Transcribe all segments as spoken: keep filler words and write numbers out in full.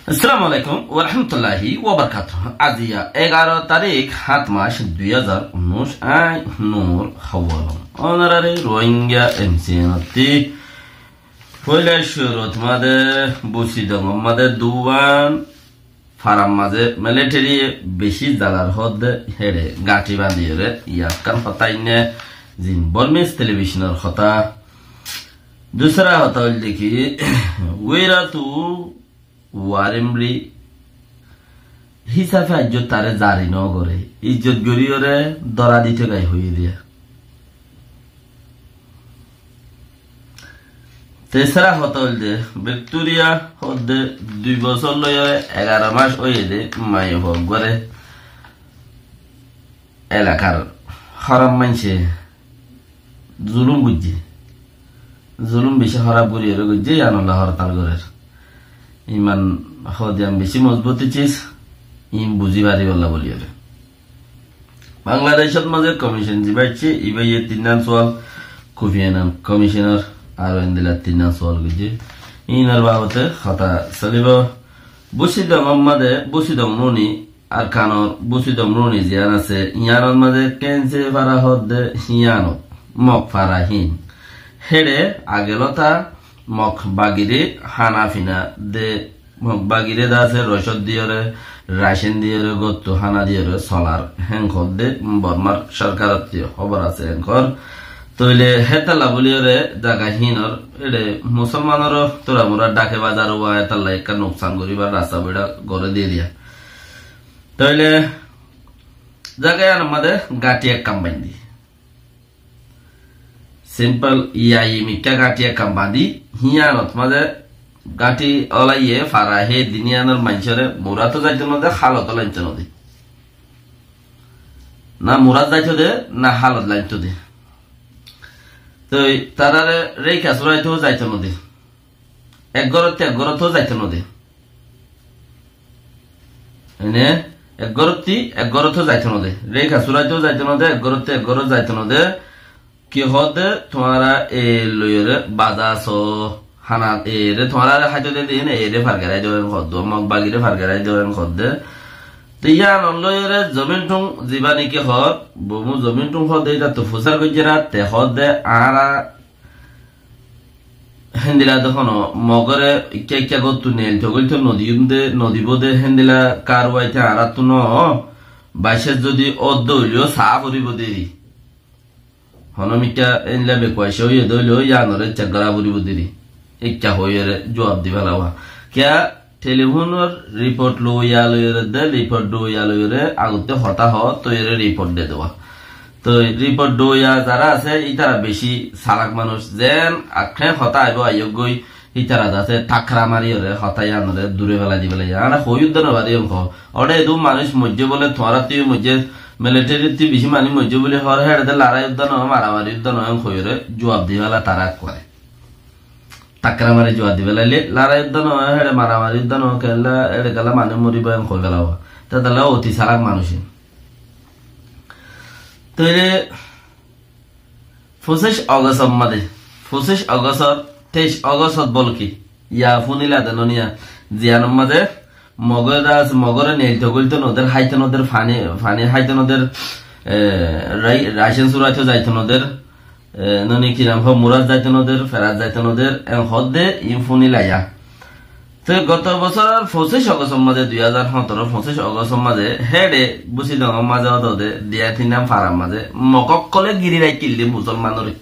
Assalamu alaikum warahmatulláhi wabarakátuhu. Aziya egaro tarík, háñt mac, dui házar unnúic, añí Nur Hawalom. Ónorare Rohingya M C N ottí foila cúrut mazé Busidong mazé duwán farar mazé militariye bicí zalar hoódde héçe gañthi bañdiyóre yián ekkán hotá ainné, zin Burmese televisionor hotá. Dusra hotá óilde ki, wéiratu warimri hísafe aijjó taré zari nógoré, ijjot goríyoré dóra dito gai hoiyé diya. Tesra hotá óilde, Victoria hoódde dui bosór loiyóre egaro mac óiye dé maiyafua uggúare elakar hóraf maincé zulum goijjé. Zulum bicí hóraf goríyoré goijjé, yiánolla hortal gorér. Iman hoódde yián bicí mozbut cis, iín buzí faribólla bóliyoré. Bangladecót mazé komicon zibá aiccé, ibáye tinnán sual, Kofi Annan komisonor, aró endilla tinnán sual goijjé. Iínor babote hotá solibó. Busidongor mazé, Busidong Runi, Arkanor Busidong Runi ziyán asé, yiánor mazé Kense fara hoódde yiánot, Mok fara híin. Héçe agelóta Mok bagiré hána fina de, Mok bagiré de asé rocót diyoré, racén diyoré, góttu hána diyoré solar, héen hoódde Bormar sorkarottí hóbor asé héen hoór. Tóile hétalla bóliyoré zaga híinor, éçe musolmanor tura mura dhake bazar uwa hétalla ekká nuksan goríbar rasta beça goré diye diya. Tóile zaga yiánor mazé gañthi ekkán bañdí. Simpol yai mikká gañthi ekkán bañdí, híyanot mazé gañthi olaiyé fara hé din yiánor maincóre murát zaito node, hálot lainto node. Na murát zaito de, na hálot lainto de. Toi tarare reikka suraito zaito node. Ek gorottí ek gorot zaito node. Ene, ek gorottí ek gorot zaito node. Reikka suraito zaito node, ek gorottí ek gorot zaito node. Ki hoódde, tuáñra e loiyóre baza so, hana ere tuáñrare háito de, ene ere fargerai do, en hoódde, Mok bagire fargerai do, en hoódde. Te yián loiyóre zomin thum zibá niki hoór, bomu zomin thum hoódde, ita to fusar goijjé na, te hoódde, añára héndilla de hono Mogore ikká ikká gottu neil togóil to nodiyum de, nodibó de, héndilla karwai te añárattu no, baicé zodi ódde óileyo saá foribó deri. Hono mikká héndilla bekuaicá óiye de óileyo yiánore cek gorá foribó deri. Ikká hoiyóre juab di felawa. Kiyá Telefónor riport loiya loiyóre de, riport doiya loiyóre agottí hotá hoó, toi ere riport de dewa. Toi riport doiya zará asé, ítara bicí salak manúic. Zeén akké hotá aibó aiyók goi, ítara zase takra mariyóre hotá yiánore dure felai di felai. Añára hoiyúdde no fariyum hoó. Óre edún manúic moijjé bóle, tuáñrattú moijjé, militarittú bicí manúic moijjé bóle hoór, héçe de larai údda no, maramari údda no, en hoiyóre juab di fela tará ekkuare. Takra mari juab di felaile, larai udda no, héçe maramari udda no, kella, héçe gela manúic moribo en hoi felabo. Te dala oti salak manúic. Tóile focic Ogostor mazé, focic Ogostor, teic Ogostor bolki, ya funila de noniya, ziyanor mazé Mogore das, Mogore neil togóil to noder, háito noder, fani, fani háito noder, e, rai-, raicen suraito zaito noder, e, noni ki nam ho, murat zaito noder, ferat zaito noder, en hodde in funilaiya. Te goto bosor focic Ogostor mazé, dui házar hóñtoro focic Ogostor mazé, héçe Busidongor mazé hodode, diya tin nam farar mazé, Mog okkole giri raikkilde musolmanore.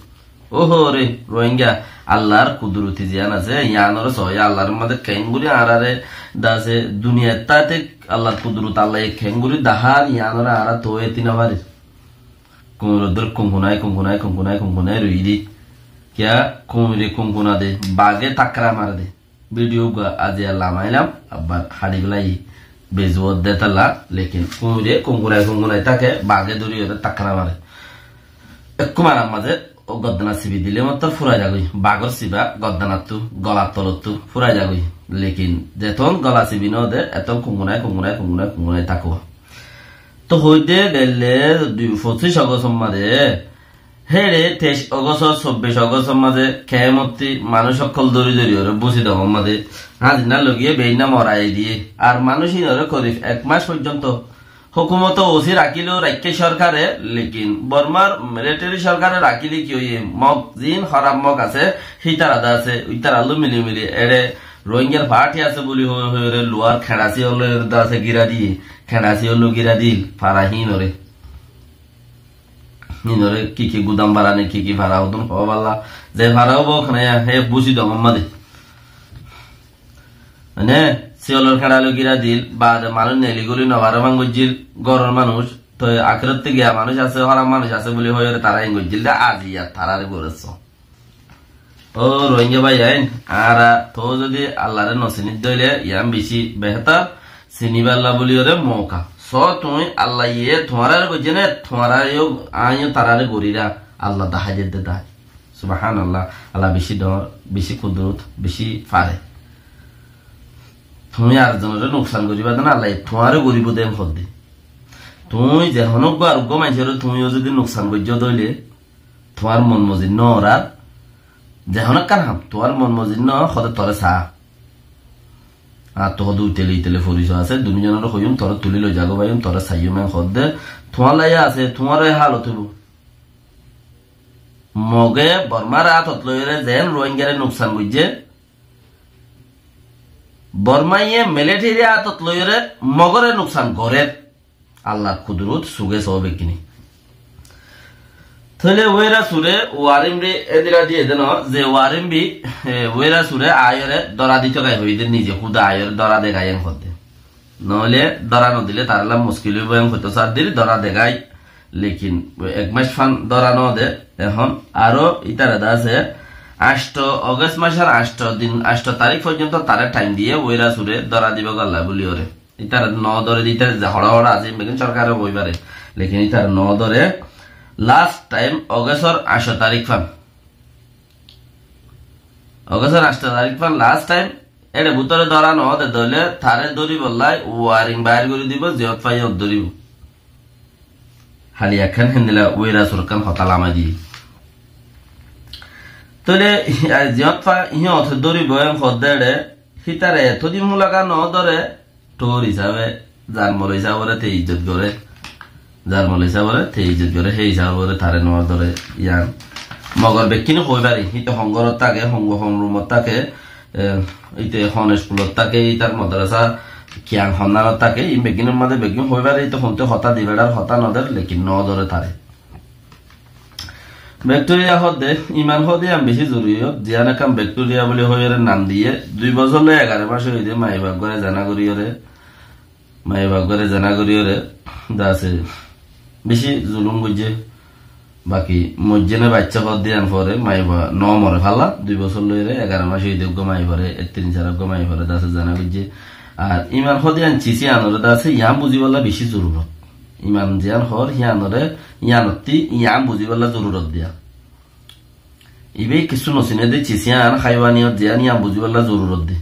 Óhore, Rohingya, Allar kuduroti ziyan asé, yiyanore soó, Allar mazé kenguri añárare dase, duniyat tate Allar kudurot Allaye kenguri dahar, yiyanore añára toó eti no farir. Kuñiror dór kunkunai, kunkunai, kunkunai, kunkunai roiyé de. Kiyá kuñire kunkuna de, bage takra mare de. Video gua aziya lamailam, abbar haçi belai bezuwot de talla, lekin kuñire kunkunai kunkunai take, bage dóri ore takra mare. Ekku marar mazé o goddana sibi dile mottor furai zagoi. Bagor siba goddanattu, golar tolottu furai zagoi. Lekin zeton gola sibi no de, eton kunkunai, kunkunai, kunkunai, kunkunai tako. To hoide gelle dui, focic Ogostor mazé Héçe teic Ogostor, sobbic Ogostor mazé kemotti manúic ókkol dóri dóri óre Busidongor mazé házinna logiyé beinna morai diyé. Ar manúic ínoré korib ek mac foijjonto hókumoto osi rakílou raikké sorkare, lekin Bormar militeri sorkare rakíle ki óiye, Mog zin hóraf Mog asé, hítara de asé, ítara loi mili mili eçe Rohingyar parti asé buli hoi hoi óre luar kheñçasi ólloi de asé gíra diyé, kheñçasi ólloi gíra dil, fara hínoré. Hínoré ki ki gudam barani, ki ki fara hodún hoó balla. Ze fara óibo ókkane ya, hé Busidongor mazé. Mane, siyolor kheñça loi gíra dil, baade manúic neli goli no fare man goijjil, góror manúic, toi akérotte giya manúic asé, hóraf manúic asé buli hoi óre tará en goijjil de, aijja tarare goresso. Ó Rohingya bái ain, añára toó zodi Allaré no sinit dóile, yián bicí behétor, sinibálla buli óre mouka. Só tuñí Allaye tuáñráre goijjé né, tuáñráre yó, aññí yó taráre goríra, Alla dahái de dé dahái. Subhánallah, Allah bicí dhoóñr, bicí kudrot, bicí fare. Tuñí ar zonoré nuksan goríba dé né, Allaye tuáñre goríbo dé en hoódde. Tuñí ze honó uggúa ar uggúa maincóre tuñí yó zodi nuksan goijjó dóile, tuáñr mon mozin no órar, ze honó ekkán ham, tuáñr mon mozin no ór, hoódde toré saá. Añáttu hoódde uitele uitele foriso asé, duní zonoré hoiyúm, toré tulí loi zagói faiyúm, toré saiyúm en hoódde, tuáñlla yó asé, tuáñró e hálot óibo. Moge Bormare átot loiyóre zeén Ruáinggare nuksan goijjé, Bormaye militeri átot loiyóre Mogore nuksan gorér. Allar kudurut suge soó bekkíni. Tóile Wéra Sure Warimre édila diyé dé no, ze Warimbi, e, Wéra Sure aiyóre dóra dito gai hoiyé dé, nize húda aiyóre dóra de gai en hoódde. Noóile dóra nodile taralla muskil óibo en hoitó sár dil, dóra de gai. Lekin ek mac fan dóra no de, ehón aró ítara de asé, ancto Ogos macor ancto din, ancto tarik foijjonto taré thaim diyé, Wéra Sure dóra dibo golla buli óre. Ítara no dóre de, ítara ze hoçé hoçé asé, beggín sorkare hoi fare. Lekin ítara no dóre, last thaim Ogosor ancto tarik fan. Ogosor ancto tarik fan last thaim, éçe bútore dóra no de dóile, taré dóribolla waring bair gorí dibo, ziyót fai yót dóribo. Háli ekkán héndilla Wéra Sur ekkán hotá lamai diyé. Tóile, e, ziyót fai yót dóribo en hoódde éçe, hítare etó din fulaga no dóre, Thór hísabe, zarmol hísabore te ijjot gore. Zarmol hísabore te ijjot gore, hé hísabore tare no dóre yián. Mogor bekkíne hoi fari, híte hon górot táke, hon, hon rumot táke, e, híte hon iskulot táke, hítar modrasa kiyán honnanot táke, in bekkínor mazé bekkín hoi fari, híte honte hotá di berar hotá no der, lekin no dóre tare. Bektoriya hoódde, iman hoódde yián bicí zoruriyot, ziyán ekkán bektoriya buli hoiyóre nam diyé, dui bosór loi egaro mac óiye dé maiyafua uggwáre zena goríyore, maiyafua uggwáre zena goríyore, de asé, bicí zulum goijjé, baki moijjé né baiccá hoódde yián fore, maiyafua no more falla, dui bosór loiyóre egaro mac óiye dé uggwá maiyafuare, ek tin sar uggwá maiyafuare de asé zena goijjé. Ar iman hoódde yián cis yiánore de asé, yián buzibálla bicí zorurot. Iman ziyán hoór, híanoré, híanottí yián buzíbolla zorurot diya. Ibá kissú nosiné dé cis yián, háiwaniyot ziyán, yián buzíbolla zorurot dé.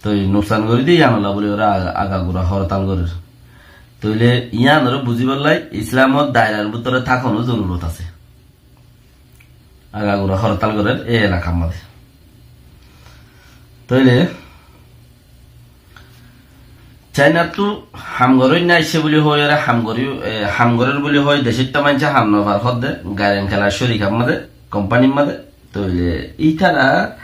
Toi nuksan gorí dé yiánolla buli óre aga-, agagura hortal gorér. Tóile yiánoré buzíbolla Islamor dairar bútore tákonor zorurot asé. Agagura hortal gorér ei elakar mazé. Tóile Cainattú ham goróinna aiccé buli hoói, ar ham gorí, e, ham gorér buli hoói, decóitta maincé ham nofar hoódde, gairen kelar córik ar mazé, kompañir mazé. Tóile ítara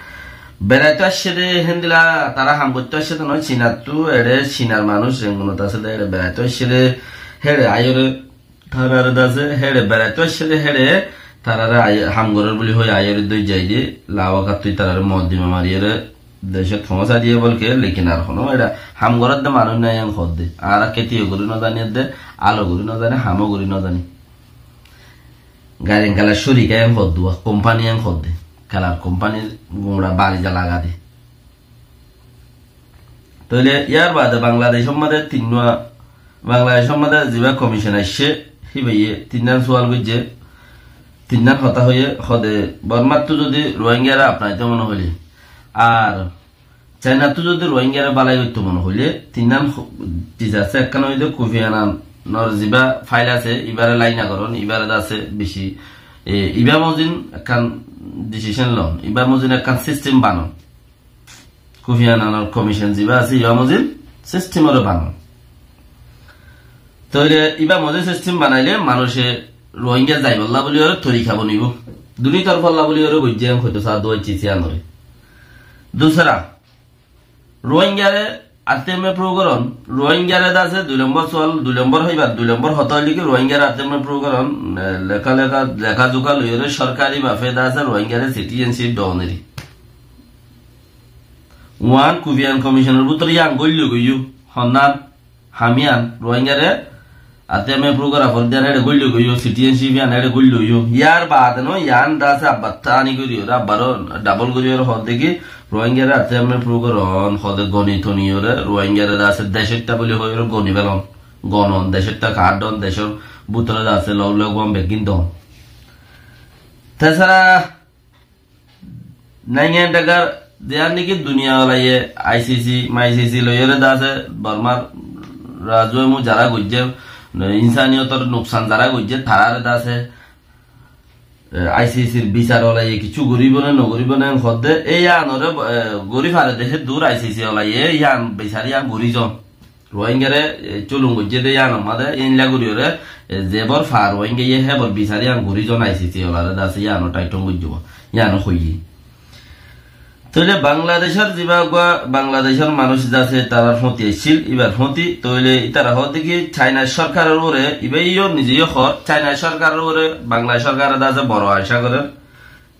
beraitó aiccé dé, héndilla tará ham goittó aiccé dé noó, Cinattú eçé Cinar manúic Rengunot asé dé, eçé beraitó aiccé dé, héçe aiyóre, tarare de asé, héçe beraitó aiccé dé, héçe tarare ai-, ham gorér buli hoói aiyóre dóijja dé, lawakattú ítarare moddima mariyóre decót foóñsai diyé bólke, lekin ar honó eçé ham gorér dé manúic nái en hoódde. Añára kétiyo gorí nozaní edde, alo gorí nozaní, hamó gorí nozaní. Gairen kelar córik en hoódde, kompañi en hoódde. Kelar kompañir guñça bari za laga dé. Tóile yárbaade Bangladecór mazé tinnúa, Bangladecór mazé zibá komicon aiccé, híbaye tinnán sual goijjé, tinnán hotá hoiyé, hoódde Bormáttu zodi Ruáinggare afnaitó mone hoilé, ar Cainattú zodi Ruáinggare bálai goittó mone hoilé, tinnán ho-, ciz asé, ekkán óilde Kufi Anan, Nor ziba fail asé, ibare laina goron, ibare de asé beci, e, iba mozin ekkán decision lon, iba mozin ekkán sistem banon. Kufi Ananor komicon ziba asé, iba mozin sistem ore banon. Tóile iba mozin sistem banaile manúice Rohingya zaibolla buli ore torika bonibo. Duni torfolla buli ore goijje, en hoito sa duwa chiz iyan ore. Dusra, Rohingyare R T M F goron, Rohingyare de asé dui lombor sual, dui lombor hoibar, dui lombor hotá óilde ki Rohingyare R T M F goron, e, leká leká, leká zuká loiyore sorkari bafe de asé Rohingyare citizenship don eri. Uán Kufi Anan komisionor bútore iyan goilló goiyó, honnan, ham iyan, Rohingyare R T M F gora foredde iyan ere goilló goiyó, citizenship iyan ere goilló goiyó. Yar baade no, iyan de asé abbar tani gorí ore, abbaro double gorí ore hoó de ki, Rohingyare R T M F goron, hoó de goni toni ore, Rohingyare de asé decótta buli hoi ore goni felon. Gonon, decótta card don, decór bútore de asé log log uán beggín don. Tesara, Naingan dhagar, ziyan niki duniya olaye I C C, M I C C loiyore de asé, Bormar rajuemu zara goijje, insaniyotor nuksan zara goijje, tarare de asé, e, I C C r bisar olaye kiccu goribo ne, no goribo ne, en hodde, e iyanore, e, gori fare de, he dur I C C olaye, iyan bisar iyan gori zon. Rohingyare, e, culum goijje de iyanor made, inla gori ore, e, zebor fa Rohingyaye hebor bisar iyan gori zon I C C olare de asé, iyano tighten goijje, iyano hoiye. Tóile Bangladecor ziba gua, Bangladecor manúic de asé, tarar fóti aiccíl, ibar fóti, tóile itara hoó de ki China sorkaror uore, iba iyo nize iyo hoór, China sorkaror uore Bangla sorkare de asé boro aca gorer.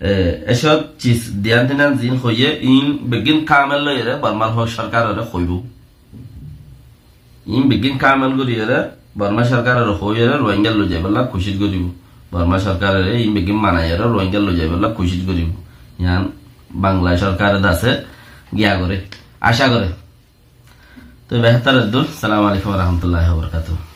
E, esót chiz diyan tinan zin hoiye, in beggín kamel loiyore Bormar ho sorkarore hoibo. In beggín kamel gorí ore, Borma sorkarore hoi ore Rohingya loi zaibolla kucíc goribo. Borma sorkarore in beggín manai ore Rohingya loi zaibolla kucíc goribo. Iyan Bangla sorkare de asé giya gore, aca gore. Tói behétar eddur. Assalamu alaikum wa rahmatullahi wa barakatuhu.